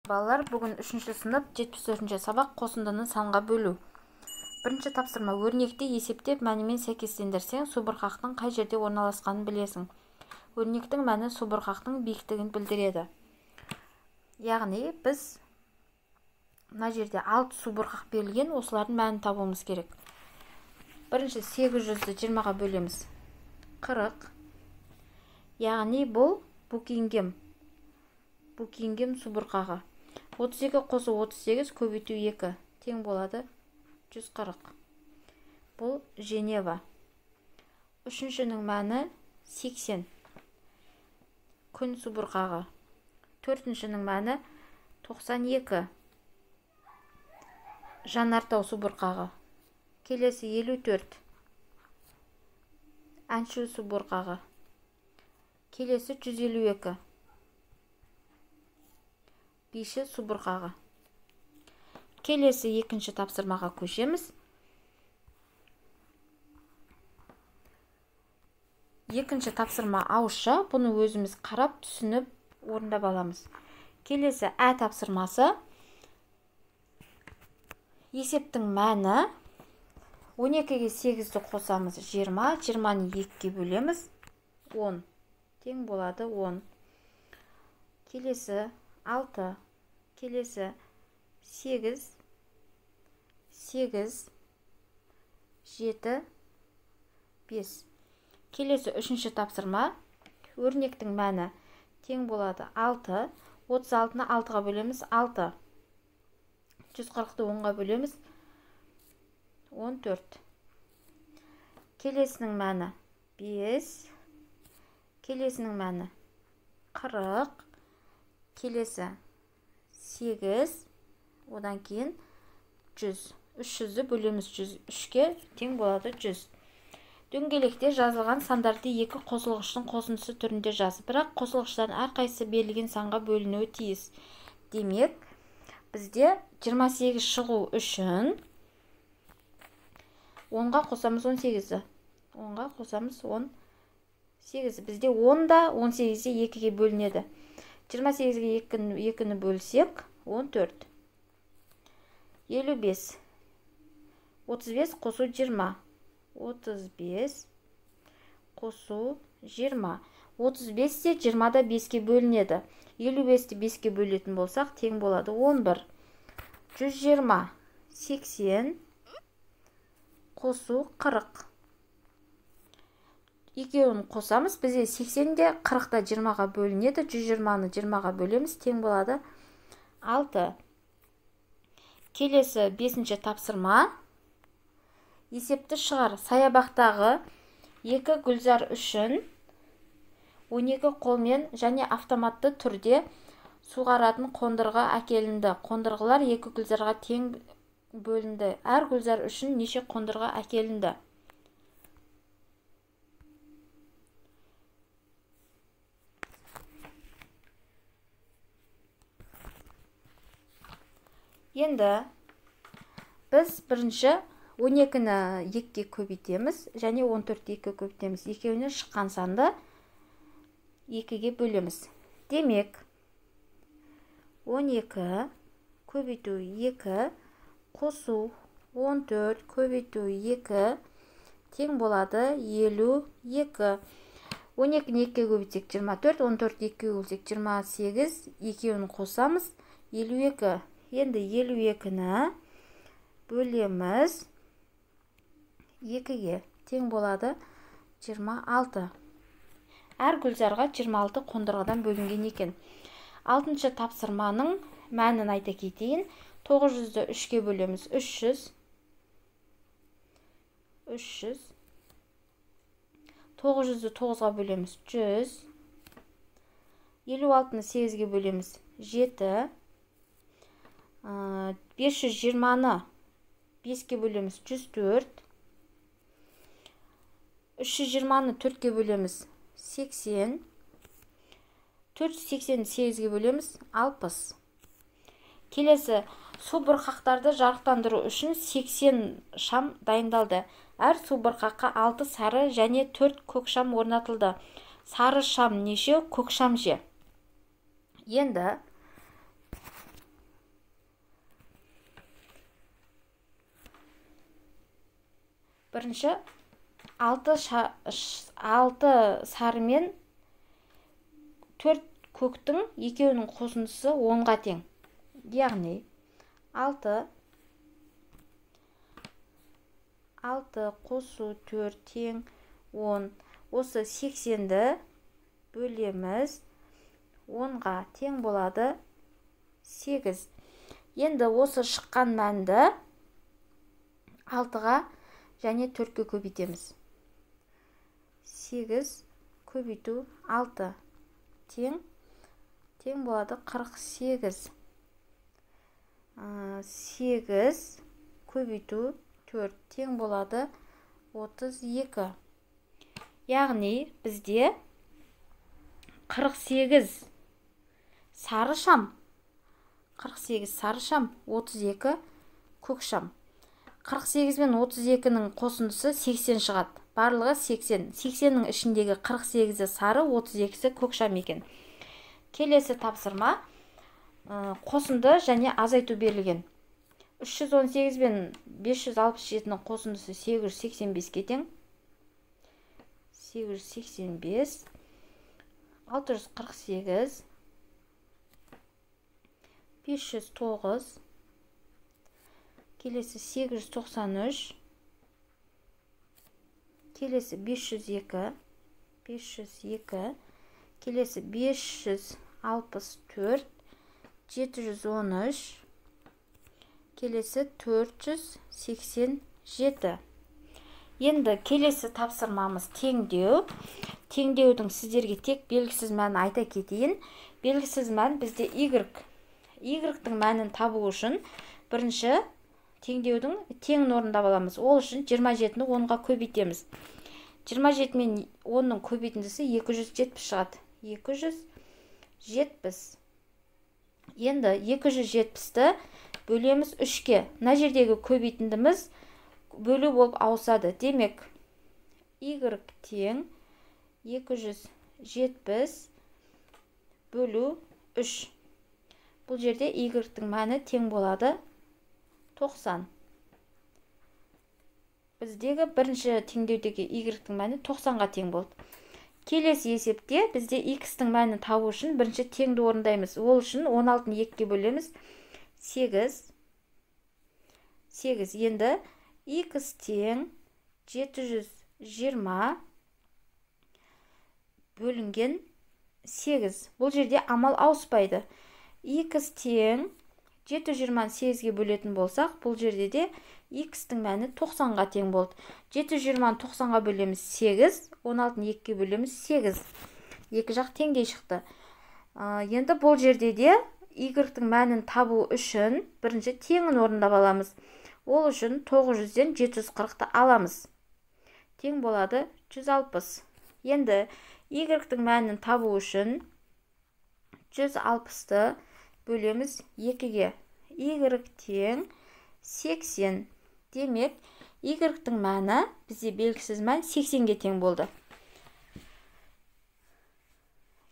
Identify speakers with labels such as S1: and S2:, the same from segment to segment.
S1: Балалар, бүгін 3-ші сынып 74-ші сабақ қосындыны санға бөлу. Бірінші тапсырма. Өрнекте есептеп мәнімен сәйкестендірсең, субұрқақтың қай жерде орналасқанын білесің. Өрнектің мәні субұрқақтың биіктігін білдіреді. Яғни біз мына жерде 6 субұрқақ берілген, осылардың мәнін табуымыз керек. Бірінші 800-ді 20-ға бөлеміз. 40. Яғни бұл Букингем. Букингем субұрқағы. 32 қосу 38 көбейту 2 тең болады 140. Бұл Женева. Үшіншінің мәні 80. Күн субұрқағы. Төртіншінің мәні 92. Жанартау субұрқағы. Келесі 54. Әнші субұрқағы. Келесі 152. Биші субұрқағы. Келесі екінші тапсырмаға көшеміз. Екінші тапсырма ауызша, бұны өзіміз қарап, түсініп, орындап аламыз. Келесі ә тапсырмасы. Есептің мәні 12-ге 8-ді қосамыз 20, 20-ны 2-ге бөлеміз 10. Тең болады 10. Келесі 6, келесі 8, 8, 7, 5. Келесі үшінші тапсырма. Өрнектің мәні тең болады 6. 36-ны 6-ға бөлеміз 6. 140-ты 10-ға бөлеміз 14. Келесінің мәні 5. Келесінің мәні 40. Келесі 8, одан кейін 100. 300-ді бөлеміз 103-ке, тең болады 100. Дөңгелекте жазылған сандарды екі қосылғыштың қосындысы түрінде жаз. Бірақ қосылғыштардың әрқайсысы берілген санға бөлінуі тиіс. Демек, бізде 28 шығу үшін 10-ға қосамыз 18-ді. 10-ға қосамыз 18. Бізде 10 да 18-де 2-ге бөлінеді. 28-ге 2-ні бөлсек, 14. 55. 35 қосу 20. 35 қосу 20. 35 те 20 да 5-ке бөлінеді. 55-ті 5-ке бөлетін болсақ, тең болады 11. 120. 80 қосу 40. Екеуін қосамыз. Бізде 80 де 40 та 20-ға бөлінеді. 120-ны 20-ға бөлеміз, тең болады 6. Келесі 5-ші тапсырма. Есепті шығар. Саябақтағы 2 гүлзар үшін 12 қолмен және автоматты түрде суғаратын қондырғы әкелінді. Қондырғылар 2 гүлзарға тең бөлінді. Әр гүлзар үшін неше қондырғы әкелінді? Енді біз бірінші 12-ні 2-ге көбейтеміз және 14-ті 2-ге көбейтеміз. Екеуінен шыққан санды 2-ге бөлеміз. Демек, 12 көбейту 2 қосу 14 көбейту 2 тең болады 52. 12-ні 2-ге көбейтсек 24, 14-ті 2-ге көбейтсек 28, екеуін қосамыз 52. Енді 52-ні бөлеміз 2-ге, тең болады 26. Әр гүлзарға 26 қондырғыдан бөлінген екен. 6-шы тапсырманың мәнін айта кетейін. 900-ді 3-ге бөлеміз 300. 300. 900-ді 9-ға бөлеміз 100. 56-ны 8-ге бөлеміз 7. 520-ны 5-ке бөлеміз 104. 320-ны 4-ке бөлеміз 80. 480-ні 8-ге бөлеміз 60. Келесі субұрқақтарды жарықтандыру үшін 80 шам дайындалды. Әр субұрқаққа 6 сары және 4 көк шам орнатылды. Сары шам неше, көк шам ше? Енді Бірінші 6 сары мен 4 көктің екеуінің қосындысы 10-ға тең. Яғни 6 қосу 4 тең 10. Осы 80-ді бөлеміз 10-ға тең болады 8. Енді осы шыққан мәнді 6-ға және 4-ке көбейтеміз. 8 көбейту 6 тең болады 48. 8 көбейту 4 тең болады 32. Яғни бізде 48 сары шам, 48 сары шам, 32 көк шам. 48 мен 32-нің қосындысы 80 шығады. Барлығы 80. 80-нің ішіндегі 48-і сары, 32-сі көк шам екен. Келесі тапсырма қосынды және азайту берілген. 318 бен 567-нің қосындысы 885-ке тең. 885, 648, 509, келесі 893, келесі 502, 502, келесі 564, 713, келесі 487. Енді келесі тапсырмамыз теңдеу. Теңдеудің сіздерге тек белгісіз мәнін айта кетейін. Белгісіз мән бізде y. Y-тің мәнін табу үшін бірінші теңдеудің теңін орындап аламыз. Ол үшін 27-ні 10-ға көбейтеміз. 27 мен 10-ның көбейтіндісі 270 шығады. 270. Енді 270-ті бөлеміз 3-ке. Мына жердегі көбейтіндіміз бөлу болып ауысады. Демек, y тең 270 бөлу 3. Бұл жерде y-тің мәні тең болады 90. Біздегі бірінші теңдеудегі y-тің мәні 90-ға тең болды. Келесі есепте бізде x-тің мәнін табу үшін бірінші теңді орындаймыз. Ол үшін 16-ны 2-ге бөлеміз. 8. 8. Енді x тең 720 бөлінген 8. Бұл жерде амал ауыспайды. X тең 720-ны 8-ге бөлетін болсақ, бұл жерде де x-тің мәні 90-ға тең болды. 720-ны 90-ға бөлеміз 8, 16-ны 2-ге бөлеміз 8. Екі жақ теңдей шықты. Енді бұл жерде де y-тің мәнін табу үшін бірінші теңін орындап аламыз. Ол үшін 900-ден 740-ты аламыз. Тең болады 160. Енді y-тің мәнін табу үшін 160-ты бөлеміз 2-ге. Y тең 80. Демек, y-тің мәні бізде белгісіз мән 80-ге тең болды.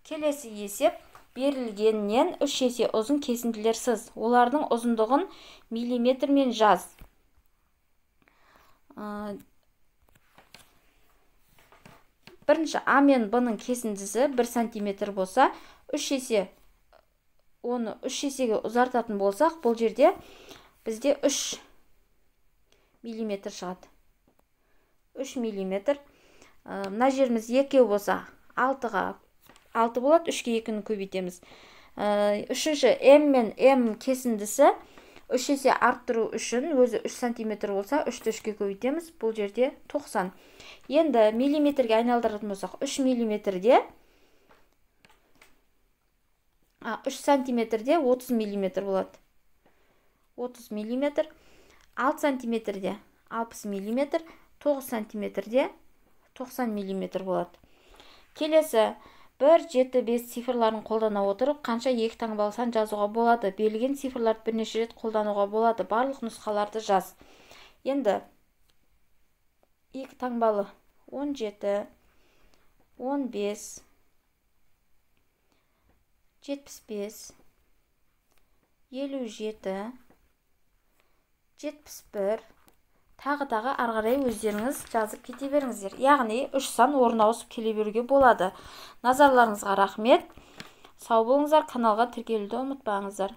S1: Келесі есеп берілгеннен 3 есе ұзын кесінділер сыз. Олардың ұзындығын миллиметрмен жаз. Бірінші А мен Б-ның кесіндісі 1 сантиметр болса, 3 есе, оны 3 есеге ұзартатын болсақ, бұл жерде бізде 3 миллиметр шығады. 3 миллиметр. Мына жеріміз екеу болса, 6-ға 6 болады, 3-ке 2-ні көбейтеміз. Үшінші М мен М кесіндісі 3 есе арттыру үшін өзі 3 сантиметр болса, 3-ті 3-ке көбейтеміз, бұл жерде 90. Енді миллиметрге айналдыратын болсақ, 3 миллиметрде 3 сантиметрде 30 миллиметр болады. 30 миллиметр. 6 сантиметрде 60 миллиметр, 9 сантиметрде 90 миллиметр болады. Келесі 1, 7, 5 цифрларын қолдана отырып, қанша екі таңбалы сан жазуға болады? Берілген цифрларды бірнеше рет қолдануға болады. Барлық нұсқаларды жаз. Енді екі таңбалы 17, 15, 75, 57, 71. Тағы ары қарай өздеріңіз жазып кете беріңіздер. Яғни 3 сан орын ауысып келе беруге болады. Назарларыңызға рахмет. Сау болыңыздар, каналға тіркелуді ұмытпаңыздар.